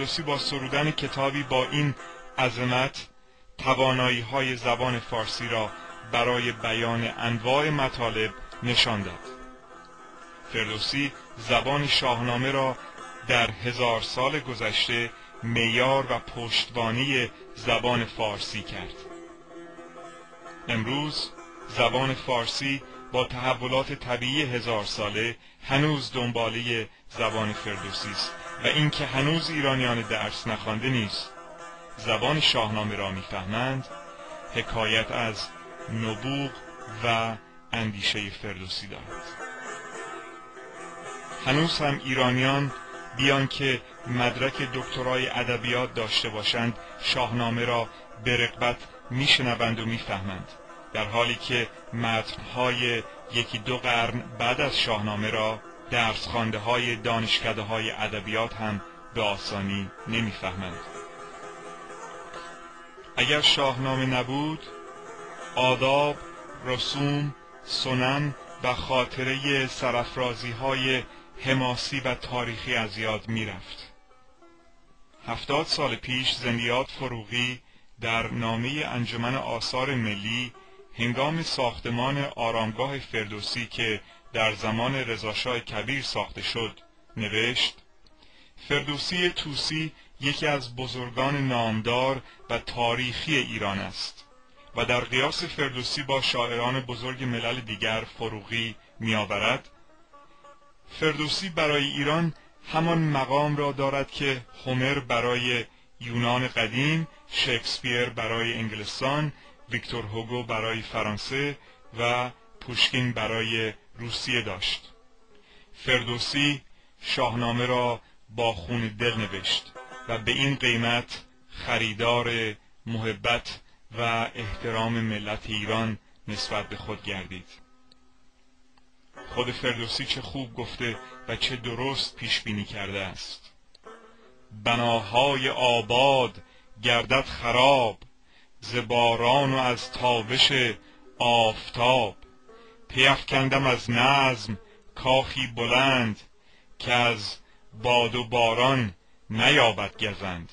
فردوسی با سرودن کتابی با این عظمت توانایی‌های زبان فارسی را برای بیان انواع مطالب نشان داد. فردوسی زبان شاهنامه را در 1000 سال گذشته معیار و پشتوانه زبان فارسی کرد. امروز زبان فارسی با تحولات طبیعی 1000 ساله هنوز دنباله زبان فردوسی است و اینکه هنوز ایرانیان درس نخوانده نیست زبان شاهنامه را میفهمند، حکایت از نبوغ و اندیشه فردوسی دارد. هنوز هم ایرانیان بیان که مدرک دکترای ادبیات داشته باشند شاهنامه را به رغبت میشنوند و میفهمند، در حالی که متن‌های 1-2 قرن بعد از شاهنامه را درسخوانده‌های دانشکده‌های ادبیات هم به آسانی نمیفهمند. اگر شاهنامه نبود، آداب، رسوم، سنن و خاطره سرافرازی‌های حماسی و تاریخی از یاد می‌رفت. 70 سال پیش زندیات فروغی در نامه انجمن آثار ملی هنگام ساختمان آرامگاه فردوسی که در زمان رضاشاه کبیر ساخته شد نوشت: فردوسی طوسی یکی از بزرگان نامدار و تاریخی ایران است و در قیاس فردوسی با شاعران بزرگ ملل دیگر فروغی می‌آورد. فردوسی برای ایران همان مقام را دارد که هومر برای یونان قدیم، شکسپیر برای انگلستان، ویکتور هوگو برای فرانسه و پوشکین برای روسیه داشت. فردوسی شاهنامه را با خون دل نوشت و به این قیمت خریدار محبت و احترام ملت ایران نسبت به خود گردید. خود فردوسی چه خوب گفته و چه درست پیش بینی کرده است. بناهای آباد گردد خراب، ز باران و از تابش آفتاب. پیفکندم از نظم کاخی بلند، که از باد و باران نیابد گزند.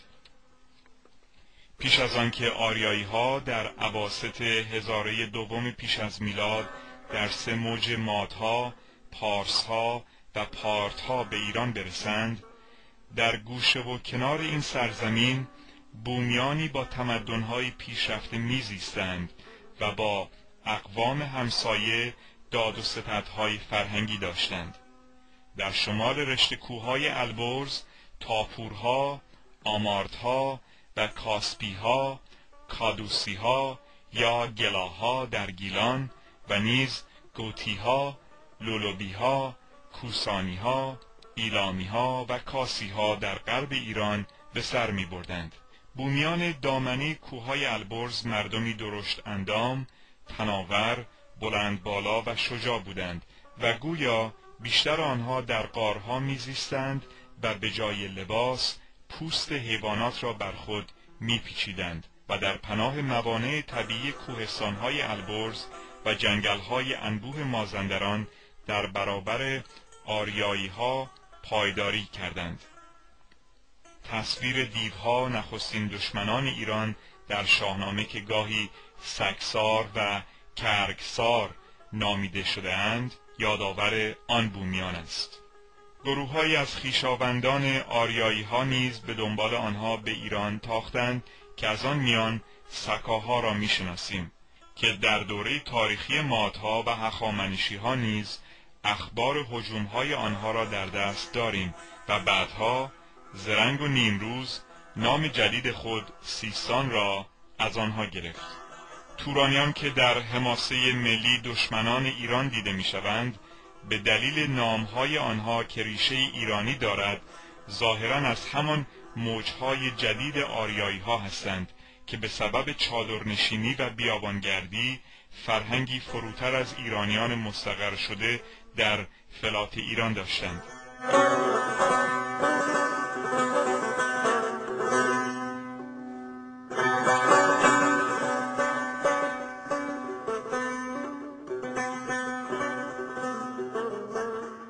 پیش از آنکه آریایی ها در اواسط هزاره دوم پیش از میلاد در 3 موج مادها، پارسها و پارتها به ایران برسند، در گوشه و کنار این سرزمین بومیانی با تمدن‌های پیشرفته میزیستند و با اقوام همسایه داد و ستدهای فرهنگی داشتند. در شمال رشته کوههای البرز، تاپورها، آمارتها و کاسپیها، کادوسیها یا گلاها در گیلان و نیز گوتیها، لولوبیها، کوسانیها، ایلامیها و کاسیها در غرب ایران به سر می بردند. بومیان دامنه کوههای البرز مردمی درشت اندام، تناور، بلند بالا و شجاع بودند و گویا بیشتر آنها در غارها میزیستند و به جای لباس پوست حیوانات را بر خود میپیچیدند و در پناه موانع طبیعی کوهستانهای البرز و جنگلهای انبوه مازندران در برابر آریایی‌ها پایداری کردند. تصویر دیوها، نخستین دشمنان ایران در شاهنامه که گاهی سگسار و کرگسار نامیده شده‌اند، یادآور آن بومیان است. گروه‌هایی از خویشاوندان آریایی‌ها نیز به دنبال آنها به ایران تاختند که از آن میان سکاها را می‌شناسیم که در دوره تاریخی مادها و هخامنشی‌ها نیز اخبار هجوم‌های آنها را در دست داریم و بعدها زرنگ و نیمروز نام جدید خود سیستان را از آنها گرفت. تورانیان که در حماسه ملی دشمنان ایران دیده می‌شوند، به دلیل نام‌های آنها که ریشه ایرانی دارد، ظاهراً از همان موج‌های جدید آریایی‌ها هستند که به سبب چادرنشینی و بیابانگردی فرهنگی فروتر از ایرانیان مستقر شده در فلات ایران داشتند.